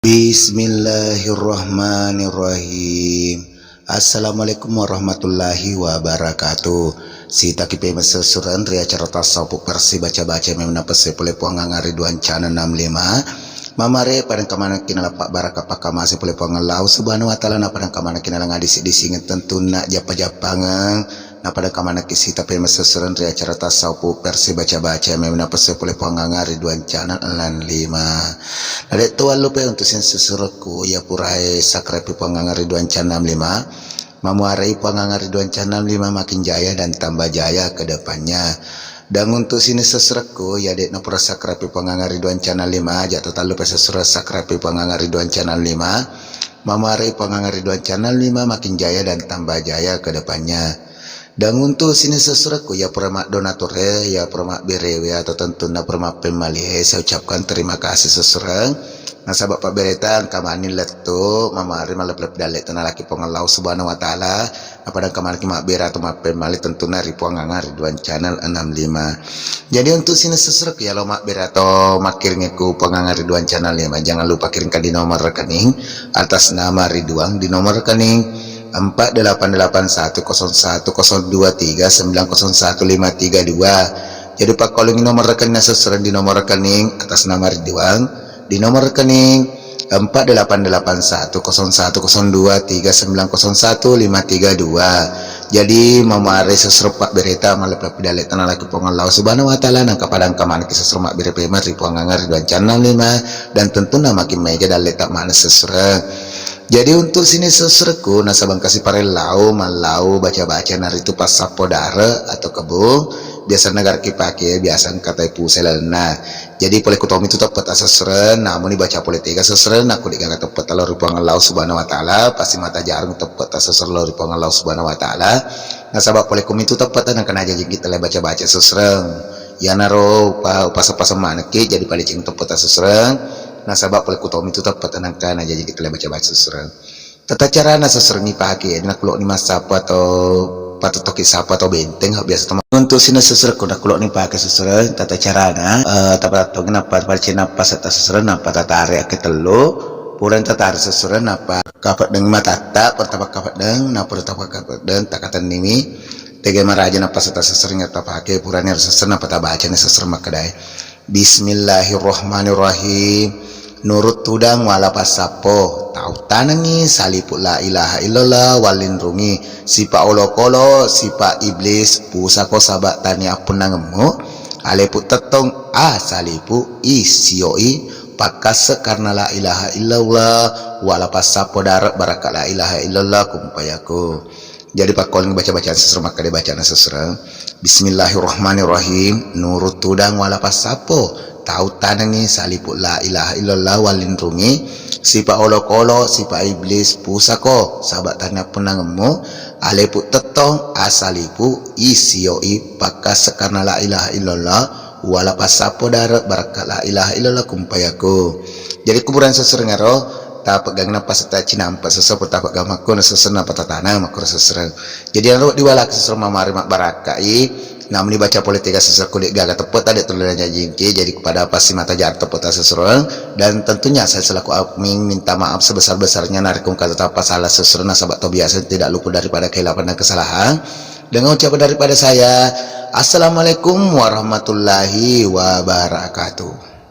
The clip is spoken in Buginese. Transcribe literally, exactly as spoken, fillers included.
Bismillahirrahmanirrahim. Assalamualaikum warahmatullahi wabarakatuh. Sitaki pemessesureng ri acara tasawuf versi baca-baca memang napesse pole Puang Angariduan channel enam lima. Mamare padang kamanaki nalappa baraka pakkamase pole Puang Allah Subhanahu wa Ta'ala, na padang kamanaki nalang adisi-disingeng tentunna jappa-jappangeng. Napada kamanaki sita pemessesureng ri acara tasawuf versi baca-baca memang napesse pole Puang Angariduan channel enam lima. Nade' to wallupe untuk sini sesurekku ya purae subscribe Puang Angariduan channel enam lima. Mamuarai Puang Angariduan channel enam lima makin jaya dan tambah jaya ke depannya. Dan untuk sini sesurekku ya de' napura subscribe Puang Angariduan channel enam lima, aja' to tallupe sesureng subscribe Puang Angariduan channel enam lima. Mamuarai Puang Angariduan channel enam lima makin jaya dan tambah jaya ke depannya. Dan untuk sini sesurekku ya pura maddonature, ya pura mabberewe atau tentunna pura mappemmalie, saya ucapkan terima kasih sesureng. Nasaba' pabbereta engka mani lettu, mamari malleppi-leppi dalle' tanalaki Puang Allah Subhanahu wa Ta'ala, napada engka manaki mabbere atau mappemmali tentunna ri Puang Angariduan channel enam lima. Jadi untuk sini sesurekku ya lo mabbere atau makkiringku Puang Angariduan channel enam lima, jangan lupa kirimkan di nomor rekening atas nama Ridwan di nomor rekening empat delapan delapan satu kosong satu kosong dua tiga sembilan kosong satu lima tiga dua. Jadi pakkolongi nomor rekening sesuai di nomor rekening atas nama Ridwan di nomor rekening empat delapan delapan satu kosong satu kosong dua tiga sembilan kosong satu lima tiga dua. Jadi mamare sesuai pabbereta malleppi-leppi dalle' tanalaki Puang Allah Subhanahu wa Ta'ala, nangka padang kamanaki sesuai mabbere pemeng ri Puang Angariduan channel enam lima, dan tentunna makin maega dalle' ta' mana sesuai. Jadi untuk sini sesurekku nasaba' engka siparellau, mallau, baca-baca naritu passappo dare' atau kebung, biasa negara kipake, biasa engka tai puse lalenna. Jadi pole kutomi tu teppeta sesuai, namuni baca pole tega sesuai, nakko de' gaga teppeta lao ri Puang Allah Subhanahu wa Ta'ala, pasti mata jarung teppeta sesuai lao ri Puang Allah Subhanahu wa Ta'ala. Nasaba' pole kumitu teppeta nangka najajiki tele baca-baca sesuai. Iyanaro upa-, upasa-pasa manekki, jadi palicing teppeta sesuai. Nasaba' pole kutomi tu teppeta nangka najajiki tele baca-baca sesuai. Tata carana sesuai ipake, nakkulo ni massappo atau patottoki sappo atau benteng, biasa teman. Untuk sini sesuai ko nakkulo ni pake sesuai tata carana, eh, tapatattongi nappa palicing nappa setta sesuai nappa tatare ake tellu, pura tatare sesuai nappa kapeddeng matatta, pertama kapeddeng, nappa pertama kapeddeng, takatennimi, tege maraja nappa setta sesuai tapake, purani sesuai nappa tabacani sesuai makkedae. Bismillahirrahmanirrahim. Nurut tudang wala passappo. Tau tanengi salipu la ilaha illallah, wallinrungi sipa olokolo, sipa iblis, pusako saba tania appunnangemmu. Alepu tettong, a salipu, i sioi, pakkasse karena la ilaha illallah, wala passappo dare baraka la ilaha illallah kumpayako. Jadi pakkoling baca-bacaan sesuai makkeda bacana sesuai. Bismillahirrahmanirrahim. Nurut tudang wala passappo. Tau tanengi salipu la ilaha illallah, wallinrungi sipa olokolo, sipa iblis, pusako saba tania appunnangemmu. Alepu tettong, a salipu, i sioi, pakkasse karena la ilaha illallah, wala passappo dare baraka la ilaha illallah kumpayako. Jadi kuburan sesuai ngaro tapeggang nappa setta cinampa sesuai tapeggang makkona sesuai nappa tatana makkona sesuai. Jadi anu diwalaki sesuai mamari mabbarakkai. Namuni baca pole tega sesuai ko de gaga teppeta de tolong jajingki. Jadi kepada pasti mata jar teppeta sesuai. Dan tentunya saya selaku admin minta maaf sebesar-besarnya narekko engka tapa salah sesuai nasaba to biasa tidak luput daripada kehilapan dan kesalahan. Dengan ucapan daripada saya, Assalamualaikum warahmatullahi wabarakatuh.